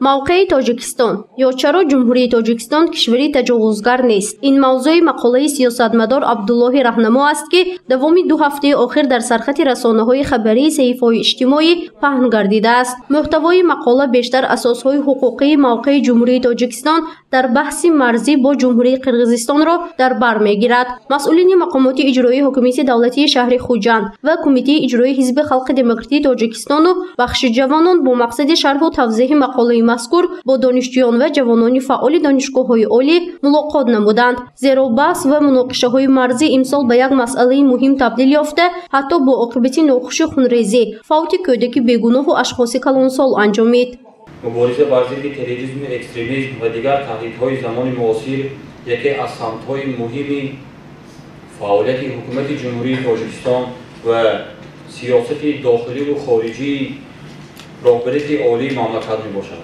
Мавқеи Тоҷикистон ё чаро Ҷумҳурии Тоҷикистон кишвари таҷовузгар нест? Ин мавзӯи мақолаи сиёсатмадор Абдуллоҳи Раҳнамо аст, ки давоми 2 ҳафтаи охир дар сархати расонаҳои хабарии саҳифаҳои иҷтимоӣ паҳн гардидааст. Муҳтавои мақола бештар асосҳои ҳуқуқии мавқеи Ҷумҳурии Тоҷикистон дар баҳси марзӣ бо Ҷумҳурии Қирғизистонро дар бар мегирад. Масъулини мақомоти иҷроии ҳукумати давлатии шаҳри Хуҷанд ва Кумитаи иҷроии Ҳизби Халқи Демократии Тоҷикистону бахши ҷавонон бо мақсади шарҳу тавзеҳи мақолаи мазкур бо донишҷӯён ва ҷавонони фаъоли донишгоҳҳои олӣ мулоқот намуданд. Зеро баҳс ва муноқишаҳои марзӣ имсол ба як масъалаи муҳим табдил ёфта, ҳатто бо оқибати нохуши хунрезӣ, фавти кӯдаки бегуноҳу ашхоси калонсол анҷомид. Мубориза бар зидди терроризму экстремизм ва дигар таҳдидҳои замони муосир яке аз самтҳои муҳими фаъолияти ҳукумати Ҷумҳурии Тоҷикистон ва сиёсати дохиливу хориҷии роҳбарияти олии мамлакат мебошад.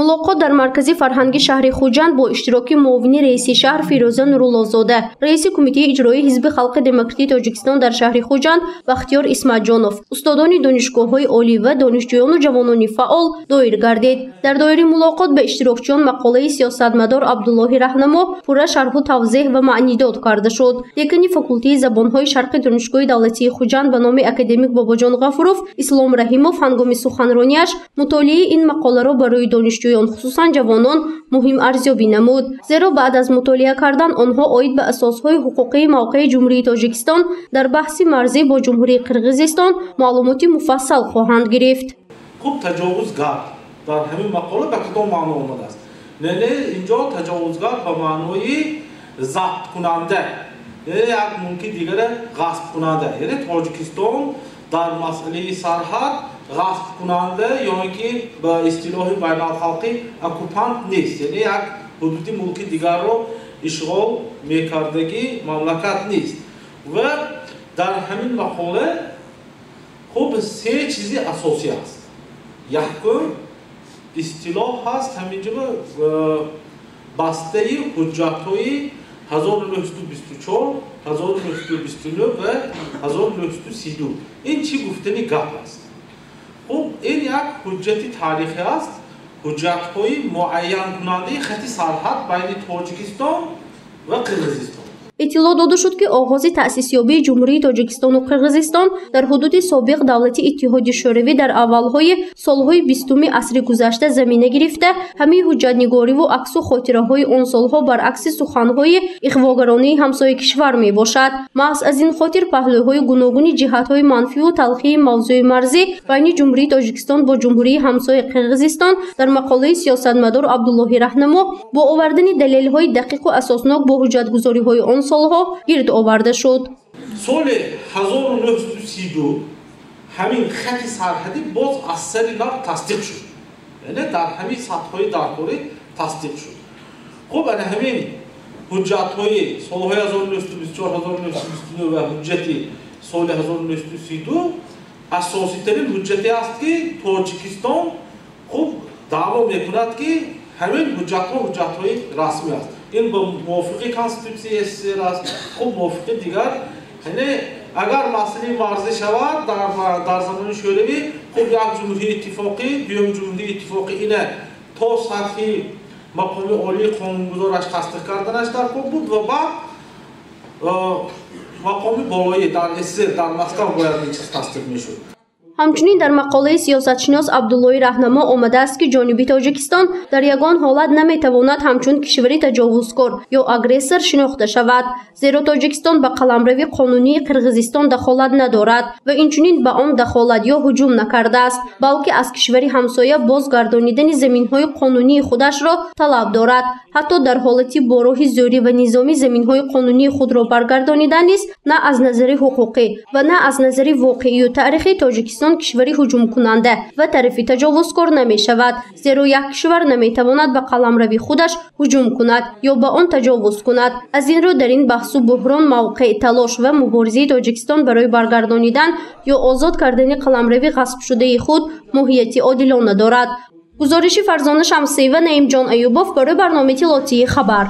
Мулоқот дар маркази фарҳанги шаҳри Хуҷанд бо иштироки муовини раиси шаҳр Фирӯза Нуруллозода, раиси Кумитаи иҷроии Ҳизби Халқи Демократии Тоҷикистон дар шаҳри Хуҷанд Бахтиёр Исматҷонов, устодони донишгоҳҳои олӣ ва донишҷӯёну ҷавонони фаъол доир гардид. Дар доираи мулоқот ба иштирокчиён мақолаи сиёсатмадор Абдуллоҳи Раҳнамо пурра шарҳу тавзеҳ ва маънидод карда шуд. Декани факултети забонҳои шарқи Донишгоҳи давлатии Хуҷанд ба номи академик Бобоҷон Ғафуров Ислом Раҳимов ҳангоми суханронияш мутолиаи ин мақоларо барои донишҷӯён, хусусан ҷавонон, муҳим арзёбӣ намуд. Зеро баъд аз мутолиа кардан онҳо оид ба асосҳои ҳуқуқии мавқеи Ҷумҳурии Тоҷикистон дар баҳси марзӣ бо Ҷумҳурии Қирғизистон маълумоти муфассал хоҳанд гирифт. Хуб, таҷовузгар дар ҳамин мақола ба кадом маъно омадааст? Не, инҷо таҷовузгар ба маънои забткунанда, як мумкин дигаре ғасбкунанда. Яъне Тоҷикистон дар масъалаи сарҳад ғасбкунанда ё ин ки ба истилоҳи байналхалқӣ оккупант нест, яъне як ҳудуди мулки дигарро ишғол мекардагӣ мамлакат нест. Ва дар ҳамин мақола хуб се чизи асосӣ аст. Якум истилоҳ ҳаст ҳаминҷо бастаи ҳуҷҷатҳои 1924, 1929 ва 1932. Ин чӣ гуфтани гап аст? Хуб, ин як ҳуҷҷати таърихӣ аст, ҳуҷҷатҳои муайянкунандаи хати сарҳад байни Тоҷикистон ва Қирғизистон. Иттилоъ дода шуд, ки оғози таъсисёбии Ҷумҳурии Тоҷикистону Қирғизистон дар ҳудуди собиқ давлати Иттиҳоди Шӯравӣ дар аввалҳои солҳои 20-уми асри гузашта замина гирифта, ҳамаи ҳуҷҷатнигориву аксу хотираҳои он солҳо баръакси суханҳои иғвогаронии ҳамсояи кишвар мебошад. Маҳз аз ин хотир паҳлӯҳои гуногуни ҷиҳатҳои манфиву талхии мавзӯи марзӣ байни Ҷумҳурии Тоҷикистон бо Ҷумҳурии ҳамсояи Қирғизистон дар мақолаи сиёсатмадор Абдуллоҳи Раҳнамо бо овардани далелҳои дақиқу асоснок бо ҳуҷҷатгузориҳои он солҳо гирд оварда шуд. Соли 1932 ҳамин хати сарҳадӣ боз аз сари нав тасдиқ шуд, яъне дар ҳамин сатҳҳои даркорӣ тасдиқ шуд. Хуб, ана ҳамин ҳуҷҷатҳои солҳои 1924, 1929 ва ҳуҷҷати соли 1932 асоситарин ҳуҷҷате аст, ки Тоҷикистон хуб даъво мекунад, ки ҳамин ҳуҷҷатҳо ҳуҷҷатҳои расмӣ аст. Ин ба мувофиқи Конститутсияи СССР аст, хуб мувофиқи дигар. Яъне агар масъалаи марзӣ шавад дар замони Шӯравӣ, хуб як ҷумҳурии иттифоқӣ, дуюм ҷумҳурии иттифоқӣ ина то сатҳи мақоми олии қонунгузораш тасдиқ карданаш дар кор буд ва баъд мақоми болоӣ дар СССР дар Москва бояд ин чиз тасдиқ мешуд. Ҳамчунин дар мақолаи сиёсатшинос Абдуллоҳи Раҳнамо омадааст, ки ҷониби Тоҷикистон дар ягон ҳолат наметавонад ҳамчун кишвари таҷовузкор ё агрессор шинохта шавад, зеро Тоҷикистон ба қаламрави қонунии Қирғизистон дахолат надорад ва инчунин ба он дахолат ё ҳуҷум накардааст, балки аз кишвари ҳамсоя бозгардонидани заминҳои қонунии худашро талаб дорад. Ҳатто дар ҳолати бо роҳи зӯрӣ ва низомӣ заминҳои қонунии худро баргардонидан низ на аз назари ҳуқуқӣ ва на аз назари воқеию таърихи Тоҷикистон кишвари ҳуҷумкунанда ва тарафи таҷовузкор намешавад, зеро як кишвар наметавонад ба қаламрави худаш ҳуҷум кунад ё ба он таҷовуз кунад. Аз ин рӯ дар ин баҳсу буҳрон мавқеъ, талош ва муборизаи Тоҷикистон барои баргардонидан ё озод кардани қаламрави ғасбшудаи худ моҳияти одилона дорад. Гузориши Фарзона Шамсиева, Наимҷон Аюбов барои барномаи иттилоотии хабар.